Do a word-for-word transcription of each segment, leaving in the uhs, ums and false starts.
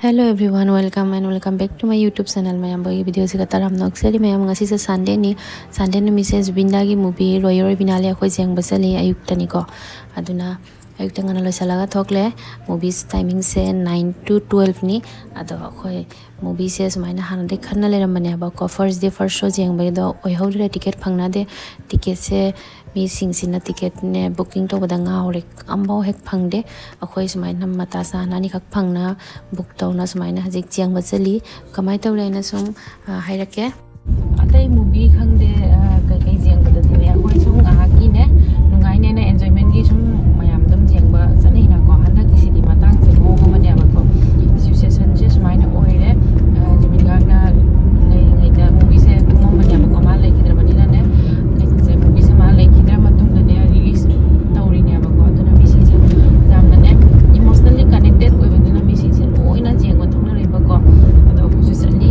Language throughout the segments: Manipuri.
Hello everyone, welcome and welcome back to my YouTube channel. ꯃꯌꯥꯝꯕꯒꯤ ꯚꯤꯗꯤꯑꯣꯁꯤꯒ ꯇꯔꯥꯝꯅ ꯑꯣꯛꯆꯔꯤ꯫ ꯃꯌꯥꯝ, ꯉꯁꯤꯁꯦ ꯁꯟꯗꯦꯅꯤ꯫ ꯁꯟꯗꯦ ꯅꯨꯃꯤꯠꯁꯦ ꯖꯨꯕꯤꯟꯗꯥꯒꯤ ꯃꯨꯚꯤ ꯔꯣꯏꯔꯣꯏ ꯕꯤꯅꯥꯂꯦ ꯑꯩꯈꯣꯏ ꯌꯦꯡꯕ ꯆꯠꯂꯤ ꯑꯌꯨꯛꯇꯅꯤꯀꯣ꯫ ꯑꯗꯨꯅ ꯑꯌꯨꯛꯇ ꯉꯟꯅ ꯂꯣꯏꯁꯤꯜꯂꯒ ꯊꯣꯛꯂꯦ꯫ ꯃꯨꯚꯤꯁ ꯇꯥꯏꯃꯤꯡꯁꯦ nine to twelve ꯅꯤ꯫ ꯑꯗꯣ ꯑꯩꯈꯣꯏ ꯃꯨꯚꯤꯁꯦ ꯁꯨꯃꯥꯏꯅ ꯍꯥꯟꯅꯗꯩ ꯈꯟꯅ ꯂꯩꯔꯝꯕꯅꯦꯕꯀꯣ꯫ First day first show ꯌꯦꯡꯕꯒꯤꯗꯣ ꯑꯣꯏꯍꯧꯗ꯭ꯔꯦ, ꯇꯤꯀꯦꯠ ꯐꯪꯅꯗꯦ꯫ ꯇꯤꯀꯦꯠꯁꯦ ꯃꯤꯁꯤꯡꯁꯤꯅ ꯇꯤꯀꯦꯠꯅꯦ ꯕꯨꯀꯤꯡ ꯇꯧꯕꯗ ꯉꯥꯎꯔꯦ, ꯑꯃꯐꯥꯎ ꯍꯦꯛ ꯐꯪꯗꯦ꯫ ꯑꯩꯈꯣꯏ ꯁꯨꯃꯥꯏꯅ ꯃꯇꯥ ꯆꯥꯅ ꯑꯅꯤꯈꯛ ꯐꯪꯅ ꯕꯨꯛ ꯇꯧꯅ ꯁꯨꯃꯥꯏꯅ ꯍꯧꯖꯤꯛ ꯌꯦꯡꯕ ꯆꯠꯂꯤ꯫ ꯀꯃꯥꯏꯅ ꯇꯧꯔꯦ ꯍꯥꯏꯅ ꯁꯨꯝ, ꯑ, ꯍꯥꯏꯔꯛꯀꯦ꯫ ꯑꯇꯩ ꯃꯨꯚꯤ ꯈꯪꯗꯦ, ꯑ, ꯀꯩꯀꯩ ꯌꯦꯡꯕꯗꯗꯤꯅꯦ, ꯑꯩꯈꯣꯏ ꯁꯨꯝ ꯉꯥꯏꯍꯥꯛꯀꯤꯅꯦ, ꯅꯨꯡꯉꯥꯏꯅꯦꯅ enjoyment ꯒꯤ ꯁꯨꯝ ꯃꯌꯥꯝ ꯑꯗꯨꯝ ꯌꯦꯡꯕ ꯆꯠꯅꯩꯅꯀꯣ꯫ ꯍꯟꯗꯛꯀꯤꯁꯤꯗꯤ ꯃꯇꯥꯡꯁꯦ ꯃꯑꯣꯡ ꯑꯃꯅꯦꯕꯀꯣ꯫ Situation ꯁꯦ ꯁꯨꯃꯥꯏꯅ ꯑꯣꯏꯔꯦ, ꯑ, ꯖꯨꯕꯤꯟ ꯒꯥꯔꯒꯅ ꯂꯩꯔꯤꯉꯩꯗ movie ꯁꯦ ꯀꯨꯝꯃꯝꯕꯅꯦꯕꯀꯣ, ꯃꯥ ꯂꯩꯈꯤꯗ꯭ꯔꯕꯅꯤꯅꯅꯦ꯫ ꯀꯩꯅꯣꯁꯦ, movie ꯁꯦ ꯃꯥ ꯂꯩꯈꯤꯗ꯭ꯔ ꯃꯇꯨꯡꯗꯅꯦ release ꯇꯧꯔꯤꯅꯦꯕꯀꯣ꯫ ꯑꯗꯨꯅ ꯃꯤꯁꯤꯡꯁꯦ ꯌꯥꯝꯅꯅꯦ emotionally connected ꯑꯣꯏꯕꯗꯨꯅ ꯃꯤꯁꯤꯡꯁꯦ ꯂꯣꯏꯅ ꯌꯦꯡꯕ ꯊꯣꯛꯅꯔꯦꯕꯀꯣ꯫ ꯑꯗꯣ ꯑꯩꯈꯣꯏꯁꯨ ꯆꯠꯂꯤ꯫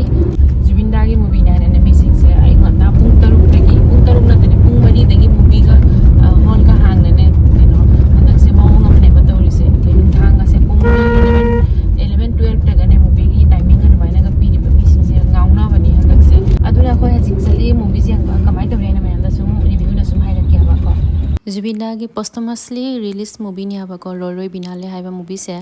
ꯖꯨꯕꯤꯟꯗꯥꯒꯤ movie ꯅꯦ ꯍꯥꯏꯅꯅꯦ ꯃꯤꯁꯤꯡꯁꯦ ꯑꯌꯨꯛ ꯉꯟꯇꯥ ꯄꯨꯡ ꯇꯔꯨꯛꯇꯒꯤ, ꯄꯨꯡ ꯇꯔꯨꯛ ꯅꯠꯇꯦꯅꯦ, ꯄꯨꯡ ꯃꯔꯤꯗꯒꯤ movie ꯒ, ꯑ, hall ꯒ ꯍꯥꯡꯅꯅꯦ, ꯀꯩꯅꯣ, ꯍꯟꯗꯛꯁꯦ ꯃꯑꯣꯡ ꯑꯃꯅꯦꯕ ꯇꯧꯔꯤꯁꯦ꯫ ꯑꯩꯈꯣꯏ ꯅꯨꯡꯗꯥꯡꯒꯁꯦ ꯄꯨꯡ eleven, eleven twelve ꯇꯒꯅꯦ movie ꯒꯤ timing ꯑꯗꯨꯃꯥꯏꯅꯒ ꯄꯤꯔꯤꯕ ꯃꯤꯁꯤꯡꯁꯦ ꯉꯥꯎꯅꯕꯅꯤ ꯍꯟꯗꯛꯁꯦ꯫ ꯑꯗꯨꯅ ꯑꯩꯈꯣꯏ ꯍꯧꯖꯤꯛ ꯆꯠꯂꯤ movie ꯁꯦ ꯌꯦꯡꯕ꯫ ꯀꯃꯥꯏꯅ ꯇꯧꯔꯦꯅ ꯃꯌꯥꯝꯗ ꯁꯨꯝ review ꯗ ꯁꯨꯝ ꯍꯥꯏꯔꯛꯀꯦ ꯍꯥꯏꯕꯀꯣ꯫ ꯖꯨꯕꯤꯟꯗꯥꯒꯤ posthumously release movie ꯅꯦ ꯍꯥꯏꯕꯀꯣ, ꯔꯣꯏꯔꯣꯏ ꯕꯤꯅꯥꯂꯦ ꯍꯥꯏꯕ movie ꯁꯦ꯫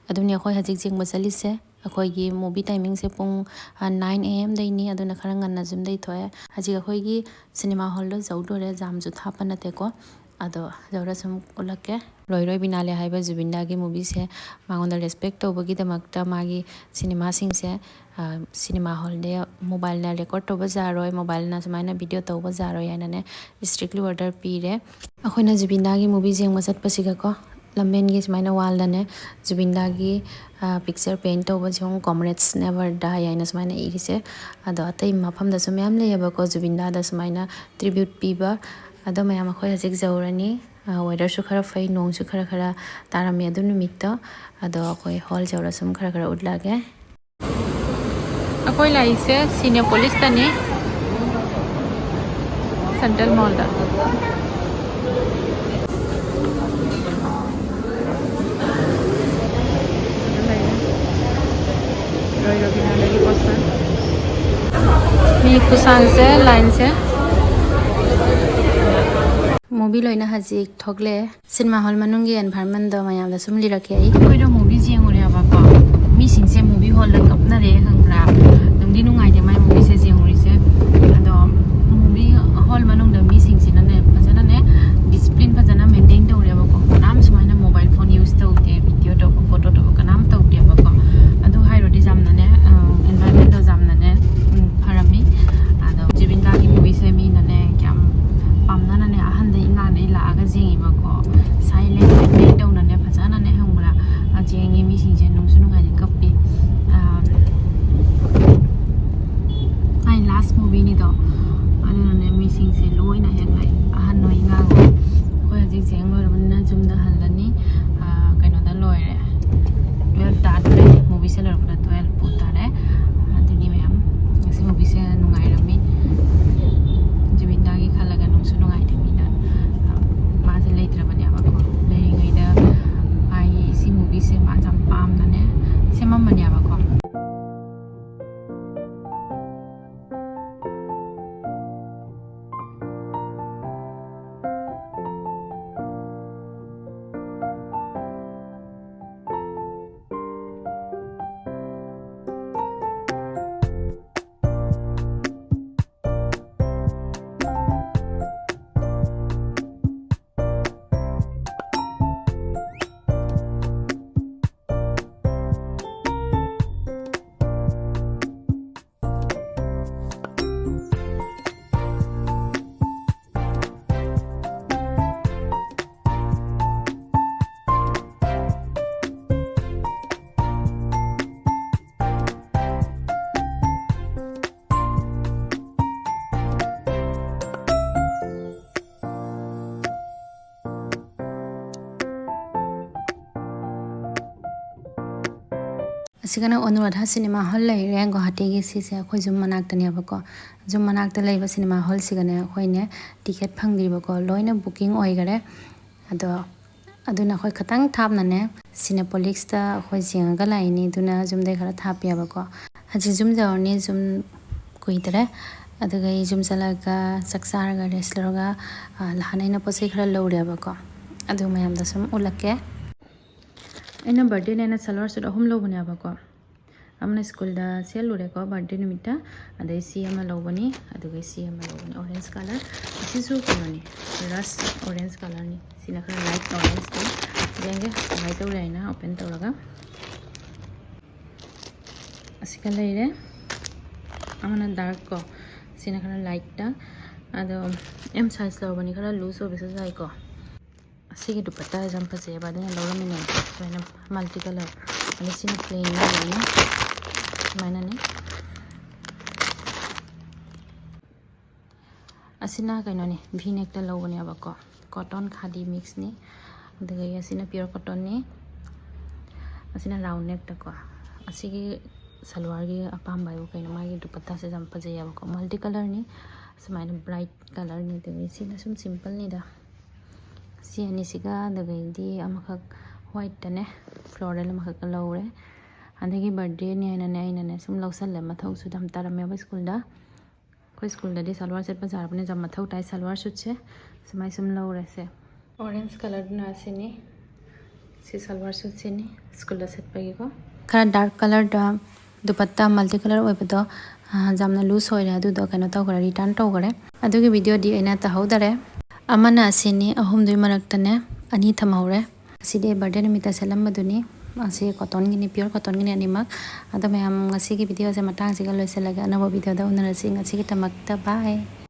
ꯑꯗꯨꯅꯤ ꯑꯩꯈꯣꯏ ꯍꯧꯖꯤꯛ ꯌꯦꯡꯕ ꯆꯠꯂꯤꯁꯦ꯫ ꯑꯩꯈꯣꯏꯒꯤ movie timing ꯁꯦ ꯄꯨꯡ, ꯑ, nine A M ꯗꯩꯅꯤ꯫ ꯑꯗꯨꯅ ꯈꯔ ꯉꯟꯅꯁꯨ ꯑꯗꯨꯝ ꯊꯣꯛꯑꯦ꯫ ꯍꯧꯖꯤꯛ ꯑꯩꯈꯣꯏꯒꯤ cinema hall ꯗꯣ ꯌꯧꯗꯣꯔꯦ, ꯖꯥꯝꯁꯨ ꯊꯥꯞꯄ ꯅꯠꯇꯦꯀꯣ꯫ ꯑꯗꯣ ꯌꯧꯔ ꯁꯨꯝ ꯎꯠꯂꯛꯀꯦ꯫ ꯔꯣꯏꯔꯣꯏ ꯕꯤꯅꯥꯂꯦ ꯍꯥꯏꯕ ꯖꯨꯕꯤꯟꯗꯥꯒꯤ movie ꯁꯦ ꯃꯉꯣꯟꯗ respect ꯇꯧꯕꯒꯤꯗꯃꯛꯇ ꯃꯥꯒꯤ cinema ꯁꯤꯡꯁꯦ, ꯑ, cinema hall ꯗ mobile ꯅ record ꯇꯧꯕ ꯌꯥꯔꯣꯏ, mobile ꯅ ꯁꯨꯃꯥꯏꯅ video ꯇꯧꯕ ꯌꯥꯔꯣꯏ ꯍꯥꯏꯅꯅꯦ strictly order ꯄꯤꯔꯦ꯫ ꯑꯩꯈꯣꯏꯅ ꯖꯨꯕꯤꯟꯗꯥꯒꯤ movie ꯌꯦꯡꯕ ꯆꯠꯄꯁꯤꯒꯀꯣ, ꯂꯝꯕꯦꯟꯒꯤ ꯁꯨꯃꯥꯏꯅ wall ꯗꯅꯦ ꯖꯨꯕꯤꯟꯗꯥꯒꯤ, ꯑ, picture paint ꯇꯧꯕꯁꯤꯡ "Comrades Never Die" ꯍꯥꯏꯅ ꯁꯨꯃꯥꯏꯅ ꯏꯔꯤꯁꯦ꯫ ꯑꯗꯣ ꯑꯇꯩ ꯃꯐꯝꯗꯁꯨ ꯃꯌꯥꯝ ꯂꯩꯌꯦꯕꯀꯣ, ꯖꯨꯕꯤꯟꯗꯥꯗ ꯁꯨꯃꯥꯏꯅ tribute ꯄꯤꯕ꯫ ꯑꯗꯣ ꯃꯌꯥꯝ, ꯑꯩꯈꯣꯏ ꯍꯧꯖꯤꯛ ꯌꯧꯔꯅꯤ꯫ ꯑ, weather ꯁꯨ ꯈꯔ ꯐꯩ, ꯅꯣꯡꯁꯨ ꯈꯔ ꯈꯔ ꯇꯥꯔꯝꯃꯤ ꯑꯗꯨ ꯅꯨꯃꯤꯠꯇꯣ꯫ ꯑꯗꯣ ꯑꯩꯈꯣꯏ hall ꯌꯧꯔ ꯁꯨꯝ ꯈꯔ ꯈꯔ ꯎꯠꯂꯛꯑꯒꯦ꯫ ꯑꯩꯈꯣꯏ ꯂꯥꯛꯏꯁꯦ Cinepolis ꯇꯅꯤ, Central Mall ꯗ꯫ ꯃꯤ ꯈꯨꯁꯥꯡꯁꯦ, ꯂꯥꯏꯟꯁꯦ꯫ ꯃꯨꯚꯤ ꯂꯣꯏꯅ ꯍꯧꯖꯤꯛ ꯊꯣꯛꯂꯛꯑꯦ꯫ ꯁꯤꯅꯦꯃꯥ ꯍꯣꯜ ꯃꯅꯨꯡꯒꯤ ꯑꯦꯟꯚꯥꯏꯔꯟꯃꯦꯟꯗꯣ ꯃꯌꯥꯝꯗ ꯁꯨꯝ ꯂꯤꯔꯛꯀꯦ ꯑꯩ꯫ ꯑꯩꯈꯣꯏꯗꯣ ꯃꯨꯚꯤ ꯌꯦꯡꯉꯨꯔꯦꯕꯀꯣ꯫ ꯃꯤꯁꯤꯡꯁꯦ ꯃꯨꯚꯤ ꯍꯣꯜꯗ ꯀꯞꯅꯔꯦ, ꯈꯪꯕ꯭ꯔꯥ? ꯅꯨꯡꯗꯤ ꯅꯨꯡꯉꯥꯏꯇꯦ ꯃꯥꯏ ꯃꯨꯚꯤꯁꯦ ꯌꯦꯡꯉꯨꯔꯤꯁꯦ꯫ ꯑꯗꯣ ꯃꯨꯚꯤ ꯍꯣꯜ ꯃꯅꯨꯡꯗ ꯃꯤꯁꯤꯡꯁꯤꯅꯅꯦ, ꯐꯖꯅꯅꯦ, ꯗꯤꯁꯤꯄ꯭ꯂꯤꯟ ꯐꯖꯅ ꯃꯦꯟꯇꯦꯟ ꯇꯧꯔꯦꯕꯀꯣ꯫ ꯀꯅꯥꯝ ꯁꯨꯃꯥꯏꯅ ꯃꯣꯕꯥꯏꯜ ꯐꯣꯟ ꯌꯨꯁ ꯇꯧꯗꯦ, ꯚꯤꯗꯤꯑꯣ ꯇꯧꯕ, ꯐꯣꯇꯣ ꯇꯧꯕ ꯀꯅꯥꯝ ꯇꯧꯗꯦꯕꯀꯣ꯫ ꯑꯗꯨ ꯍꯥꯏꯔꯨꯔꯗꯤ ꯌꯥꯝꯅꯅꯦ, ꯑꯦꯟꯚꯥꯏꯔꯟꯃꯦꯟꯗꯣ ꯌꯥꯝꯅꯅꯦ, ꯎꯝ, ꯐꯔꯝꯃꯤ꯫ ꯑꯗꯣ ꯖꯨꯕꯤꯟ ꯒꯥꯔꯒꯤ ꯃꯨꯚꯤꯁꯦ ꯃꯤꯅꯅꯦ ꯀꯌꯥꯝ ꯄꯥꯝꯅꯅꯅꯦ, ꯑꯍꯟꯗꯩ ꯑꯉꯥꯡꯗꯩ ꯂꯥꯛꯑꯒ ꯌꯦꯡꯉꯤꯕꯀꯣ꯫ ꯁꯥꯏꯂꯦꯟ ꯇꯧꯅꯅꯦ ꯐꯖꯅꯅꯦ, ꯈꯪꯕ꯭ꯔꯥ? ꯑ, ꯌꯦꯡꯉꯤ ꯃꯤꯁꯤꯡꯁꯦ ꯅꯨꯡꯁꯨ ꯅꯨꯡꯉꯥꯏꯅ ꯀꯞꯄꯤ꯫ ꯑ, ꯃꯥꯏ ꯂꯥꯁ ꯃꯨꯚꯤꯅꯤꯗꯣ, ꯑꯗꯨꯅꯅꯦ ꯃꯤꯁꯤꯡꯁꯦ ꯂꯣꯏꯅ ꯍꯦꯛ ꯂꯥꯛꯏ, ꯑꯍꯟ ꯑꯣꯏ ꯑꯉꯥꯡ ꯑꯣꯏ꯫ ꯑꯩꯈꯣꯏ ꯍꯧꯖꯤꯛ ꯌꯦꯡ ꯂꯣꯏꯔꯕꯅꯤꯅ ꯌꯨꯝꯗ ꯍꯜꯂꯅꯤ꯫ ꯑ, ꯀꯩꯅꯣꯗ ꯂꯣꯏꯔꯦ, ꯇꯨꯋꯦꯜꯐ ꯇꯥꯗꯣꯔꯦ꯫ ꯃꯨꯚꯤꯁꯦ ꯂꯣꯏꯔꯛꯄꯗ ꯇꯨꯋꯦꯜꯐ ꯄꯨ ꯇꯥꯔꯦ꯫ ꯑꯗꯨꯅꯤ ꯃꯌꯥꯝ, ꯉꯁꯤ ꯃꯨꯚꯤꯁꯦ ꯅꯨꯡꯉꯥꯏꯔꯝꯃꯤ꯫ ꯖꯨꯕꯤꯟꯗꯥꯒꯤ ꯈꯜꯂꯒ ꯅꯨꯡꯁꯨ ꯅꯨꯡꯉꯥꯏꯇꯦ꯫ ꯃꯤꯅ, ꯑ, ꯃꯥꯁꯦ ꯂꯩꯇ꯭ꯔꯕꯅꯦꯕꯀꯣ꯫ ꯂꯩꯔꯤꯉꯩꯗ ꯃꯥꯒꯤ ꯁꯤ ꯃꯨꯚꯤꯁꯦ ꯃꯥꯁꯦ ꯌꯥꯝ ꯄꯥꯝꯅꯅꯦ ꯁꯦꯝꯃꯝꯕꯅꯦꯕꯀꯣ꯫ ꯑꯁꯤꯒꯅ ꯑꯅꯨꯔꯥꯙꯥ ꯁꯤꯅꯦꯃꯥ ꯍꯣꯜ ꯂꯩꯔꯦ ꯒꯨꯋꯥꯍꯥꯇꯤꯒꯤ꯫ ꯁꯤꯁꯦ ꯑꯩꯈꯣꯏ ꯌꯨꯝ ꯃꯅꯥꯛꯇꯅꯦꯕꯀꯣ꯫ ꯌꯨꯝ ꯃꯅꯥꯛꯇ ꯂꯩꯕ ꯁꯤꯅꯦꯃꯥ ꯍꯣꯜꯁꯤꯒꯅꯦ ꯑꯩꯈꯣꯏꯅꯦ ꯇꯤꯀꯦꯠ ꯐꯪꯗ꯭ꯔꯤꯕꯀꯣ, ꯂꯣꯏꯅ ꯕꯨꯀꯤꯡ ꯑꯣꯏꯈꯔꯦ꯫ ꯑꯗꯣ ꯑꯗꯨꯅ ꯑꯩꯈꯣꯏ ꯈꯤꯇꯪ ꯊꯥꯞꯅꯅꯦ ꯁꯤꯅꯦꯄꯣꯂꯤꯛꯁꯇ ꯑꯩꯈꯣꯏ ꯌꯦꯡꯉꯒ ꯂꯥꯛꯏꯅꯤ, ꯑꯗꯨꯅ ꯌꯨꯝꯗꯩ ꯈꯔ ꯊꯥꯞꯄꯦꯕꯀꯣ꯫ ꯍꯧꯖꯤꯛ ꯌꯨꯝ ꯌꯧꯔꯅꯤ, ꯌꯨꯝ ꯀꯨꯏꯗ꯭ꯔꯦ꯫ ꯑꯗꯨꯒ ꯑꯩ ꯌꯨꯝ ꯆꯠꯂꯒ ꯆꯥꯛ ꯆꯥꯔꯒ ꯔꯦꯁ ꯂꯧꯔꯒ, ꯑ, ꯂꯍꯥꯟ ꯑꯩꯅ ꯄꯣꯠ ꯆꯩ ꯈꯔ ꯂꯧꯔꯦꯕꯀꯣ, ꯑꯗꯨ ꯃꯌꯥꯝꯗꯣ ꯁꯨꯝ ꯎꯠꯂꯛꯀꯦ꯫ ꯑꯩꯅ ꯕꯥꯔꯗꯦꯅꯦꯅ ꯁꯜꯋꯥꯔ ꯁꯨꯠ ꯑꯍꯨꯝ ꯂꯧꯕꯅꯦꯕꯀꯣ꯫ ꯑꯃꯅ ꯁ꯭ꯀꯨꯜꯗ ꯁꯦꯠꯂꯨꯔꯦꯀꯣ ꯕꯥꯔꯗꯦ ꯅꯨꯃꯤꯠꯇ, ꯑꯗꯩ ꯁꯤ ꯑꯃ ꯂꯧꯕꯅꯤ, ꯑꯗꯨꯒ ꯁꯤ ꯑꯃ ꯂꯧꯕꯅꯤ, ꯑꯣꯔꯦꯟꯖ ꯀꯂꯔ꯫ ꯑꯁꯤꯁꯨ ꯀꯩꯅꯣꯅꯤ, ꯔꯁ ꯑꯣꯔꯦꯟꯖ ꯀꯂꯔꯅꯤ꯫ ꯁꯤꯅ ꯈꯔ ꯂꯥꯏꯠ ꯑꯣꯔꯦꯟꯖꯅꯤ꯫ ꯌꯦꯡꯒꯦ ꯀꯃꯥꯏꯅ ꯇꯧꯔꯦ ꯍꯥꯏꯅ ꯑꯣꯄꯦꯟ ꯇꯧꯔꯒ꯫ ꯑꯁꯤꯒ ꯂꯩꯔꯦ꯫ ꯑꯃꯅ ꯗꯥꯔꯛ ꯀꯣ, ꯁꯤꯅ ꯈꯔ ꯂꯥꯏꯠꯇ꯫ ꯑꯗꯣ ꯑꯦꯝ ꯁꯥꯏꯖ ꯂꯧꯕꯅꯤ, ꯈꯔ ꯂꯨꯖ ꯑꯣꯏꯕꯁꯨ ꯌꯥꯏꯀꯣ꯫ ꯑꯁꯤꯒꯤ ꯗꯨꯄꯠꯇꯥꯁꯦ ꯌꯥꯝ ꯐꯖꯩꯑꯕ, ꯑꯗꯨꯅ ꯂꯧꯔꯝꯃꯤꯅꯦ꯫ ꯁꯨꯃꯥꯏꯅ ꯃꯜꯇꯤ ꯀꯂꯔ꯫ ꯑꯗꯣ ꯁꯤꯅ ꯄ꯭ꯂꯦꯟ ꯑꯣꯏꯅ ꯁꯨꯃꯥꯏꯅꯅꯤ꯫ ꯑꯁꯤꯅ ꯀꯩꯅꯣꯅꯤ, ꯚꯤ ꯅꯦꯛꯇ ꯂꯧꯕꯅꯦꯕꯀꯣ꯫ ꯀꯣꯇꯟ ꯈꯥꯗꯤ ꯃꯤꯛꯁꯅꯤ꯫ ꯑꯗꯨꯒ ꯑꯁꯤꯅ ꯄꯤꯌꯣꯔ ꯀꯣꯇꯟꯅꯤ꯫ ꯑꯁꯤꯅ ꯔꯥꯎꯟ ꯅꯦꯛꯇꯀꯣ꯫ ꯑꯁꯤꯒꯤ ꯁꯜꯋꯥꯔꯒꯤ ꯑꯄꯥꯝꯕ ꯍꯥꯏꯕꯨ ꯀꯩꯅꯣ, ꯃꯥꯒꯤ ꯗꯨꯄꯠꯇꯥꯁꯦ ꯌꯥꯝ ꯐꯖꯩꯑꯕꯀꯣ, ꯃꯜꯇꯤ ꯀꯂꯔꯅꯤ꯫ ꯁꯨꯃꯥꯏꯅ ꯕ꯭ꯔꯥꯏꯠ ꯀꯂꯔꯅꯤ꯫ ꯑꯗꯨꯒ ꯁꯤꯅ ꯁꯨꯝ ꯁꯤꯝꯄꯜꯅꯤꯗ꯫ ꯁꯤ ꯑꯅꯤꯁꯤꯒ, ꯑꯗꯨꯒꯩꯗꯤ ꯑꯃꯈꯛ ꯋꯥꯏꯠꯇꯅꯦ, ꯐ꯭ꯂꯣꯔꯦꯜ ꯑꯃꯈꯛꯀ ꯂꯧꯔꯦ꯫ ꯑꯗꯒꯤ ꯕꯥꯔꯗꯦꯅꯤ ꯍꯥꯏꯅꯅꯦ ꯑꯩꯅꯅꯦ ꯁꯨꯝ ꯂꯧꯁꯜꯂꯦ, ꯃꯊꯧꯁꯨ ꯌꯥꯝ ꯇꯥꯔꯝꯃꯦꯕ ꯁ꯭ꯀꯨꯜꯗ꯫ ꯑꯩꯈꯣꯏ ꯁ꯭ꯀꯨꯜꯗꯗꯤ ꯁꯜꯋꯥꯔ ꯁꯦꯠꯄ ꯌꯥꯔꯕꯅꯤꯅ ꯌꯥꯝ ꯃꯊꯧ ꯇꯥꯏ ꯁꯜꯋꯥꯔ ꯁꯨꯠꯁꯦ꯫ ꯁꯨꯃꯥꯏ ꯁꯨꯝ ꯂꯧꯔꯦꯁꯦ꯫ ꯑꯣꯔꯦꯟꯖ ꯀꯂꯔꯗꯨꯅ ꯑꯁꯤꯅꯤ꯫ ꯁꯤ ꯁꯜꯋꯥꯔ ꯁꯨꯠꯁꯤꯅꯤ ꯁ꯭ꯀꯨꯜꯗ ꯁꯦꯠꯄꯒꯤꯀꯣ꯫ ꯈꯔ ꯗꯥꯔꯛ ꯀꯂꯔꯗ ꯗꯨꯄꯠꯇꯥ ꯃꯜꯇꯤ ꯀꯂꯔ ꯑꯣꯏꯕꯗꯣ, ꯑ, ꯌꯥꯝꯅ ꯂꯨꯖ ꯑꯣꯏꯔꯦ, ꯑꯗꯨꯗꯣ ꯀꯩꯅꯣ ꯇꯧꯈ꯭ꯔꯦ, ꯔꯤꯇꯔꯟ ꯇꯧꯈ꯭ꯔꯦ꯫ ꯑꯗꯨꯒꯤ ꯚꯤꯗꯤꯑꯣꯗꯤ ꯑꯩꯅ ꯇꯧꯍꯧꯗꯔꯦ꯫ ꯑꯃꯅ ꯑꯁꯤꯅꯤ, ꯑꯍꯨꯝꯗꯨꯒꯤ ꯃꯔꯛꯇꯅꯦ ꯑꯅꯤ ꯊꯝꯍꯧꯔꯦ꯫ ꯑꯁꯤꯗꯤ ꯑꯩ ꯕꯥꯔꯗꯦ ꯅꯨꯃꯤꯠꯇ ꯁꯦꯠꯂꯝꯕꯗꯨꯅꯤ꯫ ꯑꯁꯤ ꯀꯣꯇꯟꯒꯤꯅꯤ, ꯄꯤꯌꯣꯔ ꯀꯣꯇꯟꯒꯤꯅꯤ ꯑꯅꯤꯃꯛ꯫ ꯑꯗꯣ ꯃꯌꯥꯝ, ꯉꯁꯤꯒꯤ ꯚꯤꯗꯤꯑꯣꯁꯦ ꯃꯇꯥꯡꯁꯤꯒ ꯂꯣꯏꯁꯤꯜꯂꯒꯦ꯫ ꯑꯅꯧꯕ ꯚꯤꯗꯤꯑꯣꯗ ꯎꯅꯔꯁꯤ꯫ ꯉꯁꯤꯒꯤꯗꯃꯛꯇ bye꯫